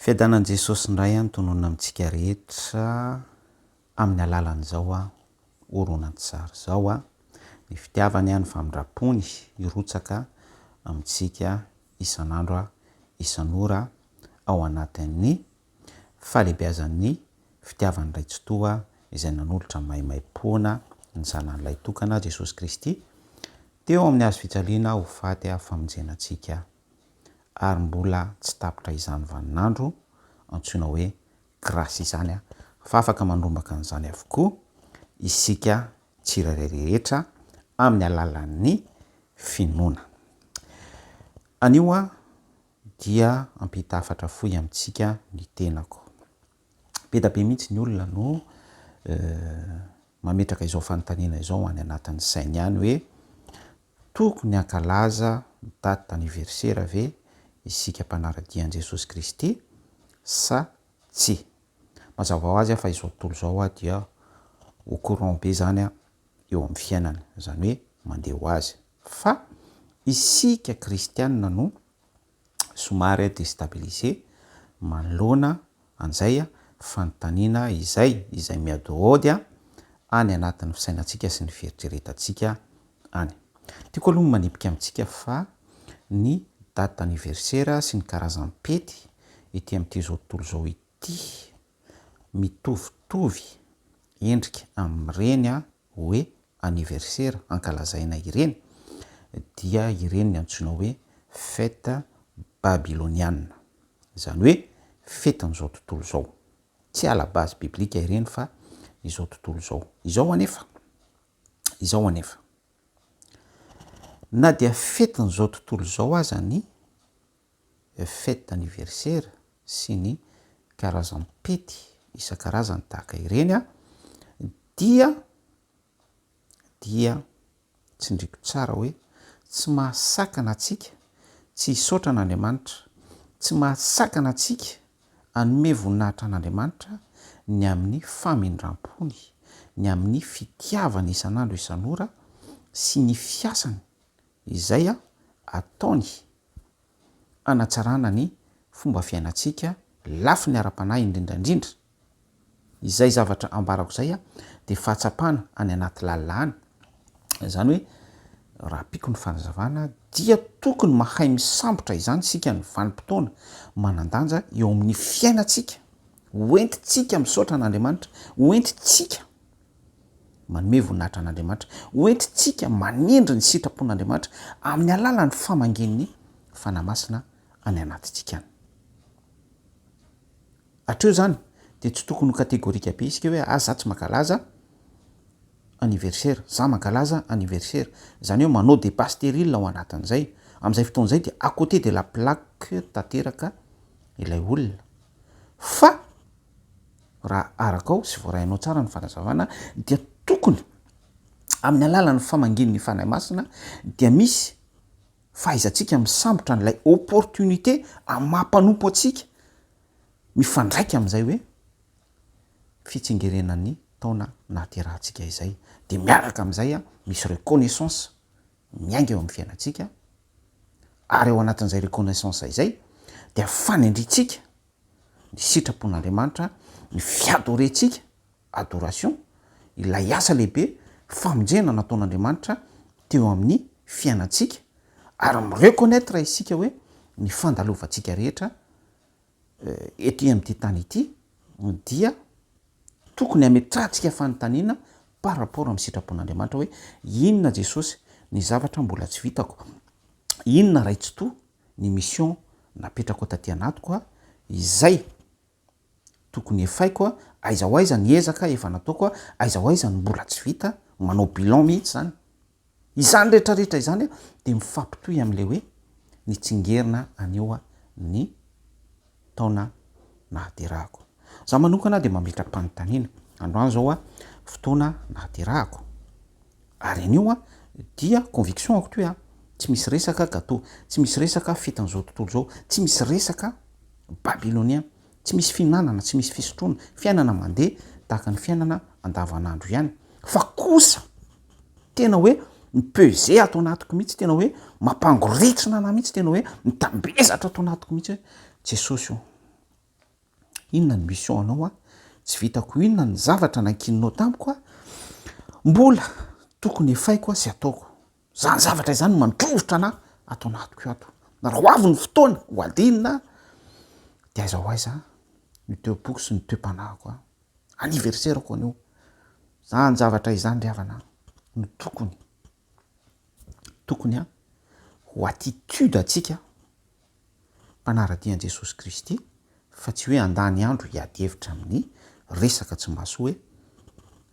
Fiadanan'i Jesosy indray an tononina amintsika rehetra amin'ny alalan'izao horonantsary izao ny fitiavany ny famindrampony hirotsaka amintsika isan'andro isan'ora ao anatin'ny fahalehibiazan'ny fitiavan'ny Ray Tsitoha izay nanolotra maimaimpoana ny Zanany Lahitokana Jesosy Kristy teo amin'ny hazo fijaliana ho faty famonjena antsika ary mbola tsy tapitra izany vaninandro antsoina hoe grâce izany fa afaka mandrombaka an'izany avokoa isika tsirairay rehetra amin'ny alalan'ny finoana. Anio aho dia hampita hafatra fohy amintsika ny tenako. Be da be mihitsy ny olona no mametraka izao fanontaniana izao any anatin'ny sainy any hoe Tokony hankalaza date d'anniversaire ve isika mpanara-dia an'i Jesosy Kristy sa tsia? Mazava ho azy fa izao tontolo izao dia au courant be izany eo amin'ny fiainana, izany hoe mandeha ho azy. Fa isika kristianina no somary destabiliser manoloana an'izay fanontaniana izay, izay mihaodihaody any anatin'ny fisainantsika sy ny fieritreretantsika any. Tiako aloha ny manipika amintsika fa ny date d'anniversaire sy ny karazam-pety ety amin'ity izao tontolo izao ity mitovitovy endrika amin'ireny hoe anniversaire ankalazaina ireny dia ireny ny antsoina hoe fête babyloniana, izany hoe fetin'izao tontolo izao. Tsy à la base biblique ireny fa izao tontolo izao. Izao anefa, izao anefa, na dia fetin'izao tontolo izao aza ny fête d'anniversaire sy ny karazam-pety isan-karazany tahaka ireny dia dia tsindriko tsara hoe tsy mahasakana antsika tsy hisaotra an'Andriamanitra, tsy mahasakana antsika hanome voninahitra an'Andriamanitra ny amin'ny famindram-pony, ny amin'ny fitiavany isan'andro isan'ora sy ny fiasany izay ataony hanatsarana ny fomba fiainantsika, lafiny ara-panahy indrindra indrindra. Izay zavatra ambarako izay dia fahatsapana any anaty lalina any. Izany hoe raha ampiako ny fanazavana dia tokony mahay misambotra izany isika ny vanim-potoana manan-danja eo amin'ny fiainantsika. Hoentintsika misaotra an'Andriamanitra, hoentintsika manome voninahitra an'Andriamanitra, hoentintsika manindry ny sitrapon'Andriamanitra amin'ny alalan'ny famangian'ny Fanahy Masina any anatintsika any. Hatreo izany dia tsy tokony ho catégorique be isika hoe ah za tsy mankalaza anniversaire, za mankalaza anniversaire, izany hoe manao débat stérile ao anatin'izay, amin'izay fotoana izay dia à côté de la plaque tanteraka ilay olona fa raha arakao sy voarainao tsara ny fanazavana dia tokony amin'ny alalan'ny famangian'ny Fanahy Masina dia misy fahaizantsika misambotra an'ilay opportunité amin'ny maha mpanompo antsika mifandraika amin'izay hoe fitsingerenan'ny taona nahaterahantsika izay dia miaraka amin'izay misy reconnaissance miainga eo amin'ny fiainantsika ary ao anatin'izay reconnaissance izay dia fanendrintsika ny sitrapon'Andriamanitra, ny fiadorentsika, adoration, ilay asa lehibe famonjena nataon'Andriamanitra teo amin'ny fiainantsika, ary mi-reconnaitre isika hoe ny fandalovantsika rehetra ety amin'ity tany ity dia tokony hametrahantsika fanontaniana par rapport amin'ny sitrapon'Andriamanitra hoe inona Jesosy ny zavatra mbola tsy vitako, inona Ray Tsitoha ny mission napetrako taty anatiko a, izay tokony efaiko a, aiza ho aiza ny ezaka efa nataoko a, aiza ho aiza ny mbola tsy vita, manao bilan mihitsy zany. Izany rehetra rehetra izany a dia mifampitohy amin'ilay hoe nitsingerina anio a ny taona nahaterahako. Za manokana dia mametra-panontaniana, androany zao a fotoana nahaterahako, Ary anio an, dia conviction-ako toy an, tsy misy resaka gateau, tsy misy resaka fetin'izao tontolo izao, tsy misy resaka babylonien, tsy misy fihinanana, tsy misy fisotroana, fiainana mandeha tahaka ny fiainana andavanandro ihany, fa kosa tena hoe mi-peser ato anatiko mihitsy, tena hoe mampangoritsina anah mihitsy, tena hoe mitambesatra ato anatiko mihitsy hoe Jesosy o! Inona ny mission anao a? Tsy vitako inona ny zavatra nankininao tamiko a? Mbola tokony efaiko sy ataoko. Izany zavatra izany no mandrovitra anah ato anatiko ato. Raha ho avy ny fotoana ho adinina dia aiza ho aiza ny toe-poko sy ny toe-panahiko a? Anniversaire-ko anio. Izany zavatra izany ry havana no tokony tokony a ho attitude antsika mpanara-dia an'i Jesosy Kristy fa tsy hoe handany andro hiady hevitra amin'ny resaka tsy mahasoa hoe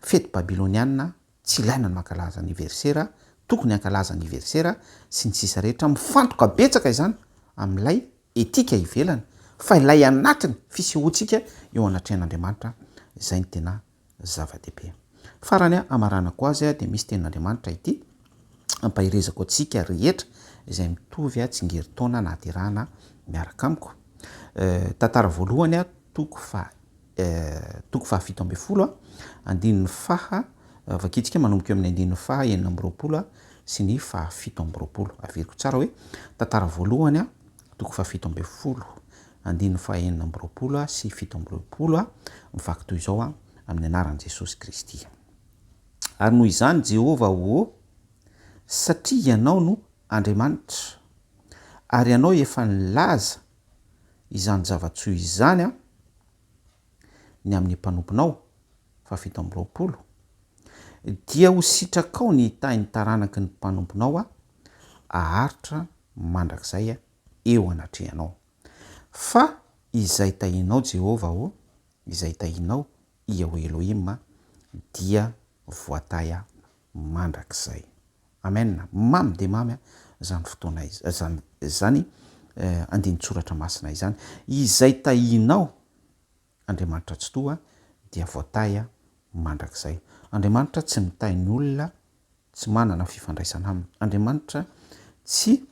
fety babyloniana tsy ilaina ny mankalaza anniversaire, tokony hankalaza anniversaire sy ny sisa rehetra, mifantoka betsaka izany amin'ilay etika ivelany fa ilay anatiny fisehoantsika eo anatrehan'Andriamanitra izay no tena zava-dehibe. Farany hamaranako azy dia misy tenin'Andriamanitra ity ampaherezako antsika rehetra izay mitovy tsingerin-taona nahaterahana miaraka amiko. Tantara voalohany toko faha toko faha-17 andininy faha vakintsika manomboka eo amin'ny andininy faha 26 sy ny faha 27. Averiko tsara hoe tantara voalohany toko faha 17 andininy faha 26 sy 27 mivaky toy izao amin'ny anaran'i Jesosy Kristy. Ary noho izany Jehovah ô, satria Ianao no Andriamanitra, ary Ianao efa nilaza izany zava-tsoa izany ny amin'ny mpanomponao, faha 27, dia ho sitrakao ny hitahy ny taranaky ny mpanomponao haharitra mandrakizay eo anatrehanao. Fa izay tahinao Jehovah ô, izay tahinao Yahweh Elohim dia voatahy mandrakizay. Amen! Mamy dia mamy izany fotoana izany, izany andinin-tsoratra masina izany. Izay tahinao Andriamanitra Tsitoha dia voatahy mandrakizay. Andriamanitra tsy mitahy ny olona tsy manana fifandraisana aminy. Andriamanitra tsy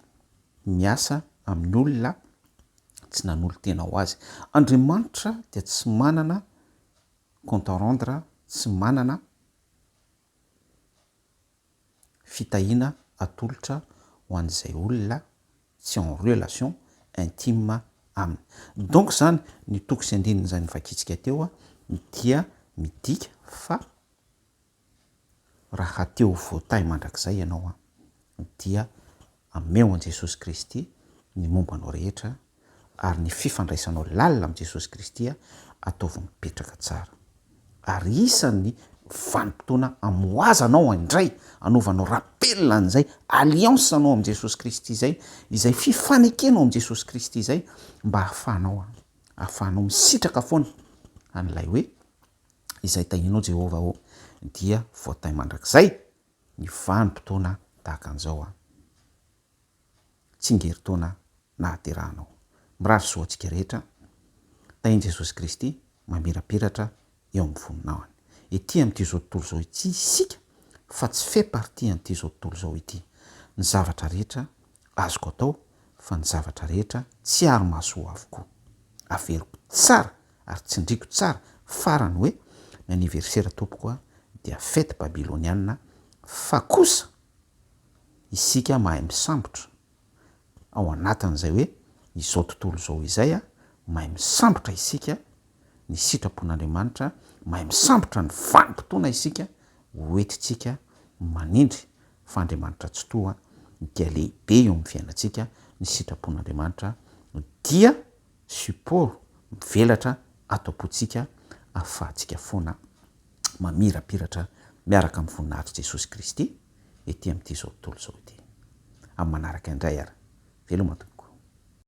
miasa amin'ny olona tsy nanolo-tena ho azy. Andriamanitra dia tsy manana compte à rendre, tsy manana fitahiana atolotra ho an'izay olona tsy en relation intime aminy. Donc izany ny toko sy andininy izay novakintsika teo dia midika fa raha te ho voatahy mandrakizay ianao dia ameo an'i Jesosy Kristy ny momba anao rehetra ary ny fifandraisanao lalina amin'i Jesosy Kristy ataovy mipetraka tsara. Ary isan'ny vanim-potoana amohazanao indray, anaovanao rappel an'izay alliance anao amin'i Jesosy Kristy izay, izay fifanekenao amin'i Jesosy Kristy izay mba ahafahanao ahafahanao misitraka foana an'ilay hoe izay tahianao Jehovah ô dia voatahy mandrakizay ny vanim-potoana tahaka an'izao an. Tsingerin-taona nahaterahanao. Mirary soa antsika rehetra. Tahin'i Jesosy Kristy mamirapiratra eo amin'ny voninahiny. Ety amin'ity izao tontolo izao ity isika fa tsy fait partie an'ity izao tontolo izao ity. Ny zavatra rehetra azoko atao fa ny zavatra rehetra tsy ary mahasoa avokoa. Averiko tsara ary tsindriko tsara farany hoe ny anniversaire tompoko dia fête babyloniana fa kosa isika mahay misambotra ao anatin'izay hoe izao tontolo izao izay, mahay misambotra isika ny sitrapon'Andriamanitra, mahay misambotra ny vanim-potoana isika ho entintsika manindry fa Andriamanitra Tsitoha dia lehibe eo amin'ny fiainantsika, ny sitrapon'Andriamanitra dia support mivelatra ato am-pontsika ahafahantsika foana mamirapiratra miaraka amin'ny voninahitr'i Jesosy Kristy ety amin'ity izao tontolo izao ity. Amin'ny manaraka indray ary. Veloma tompoko.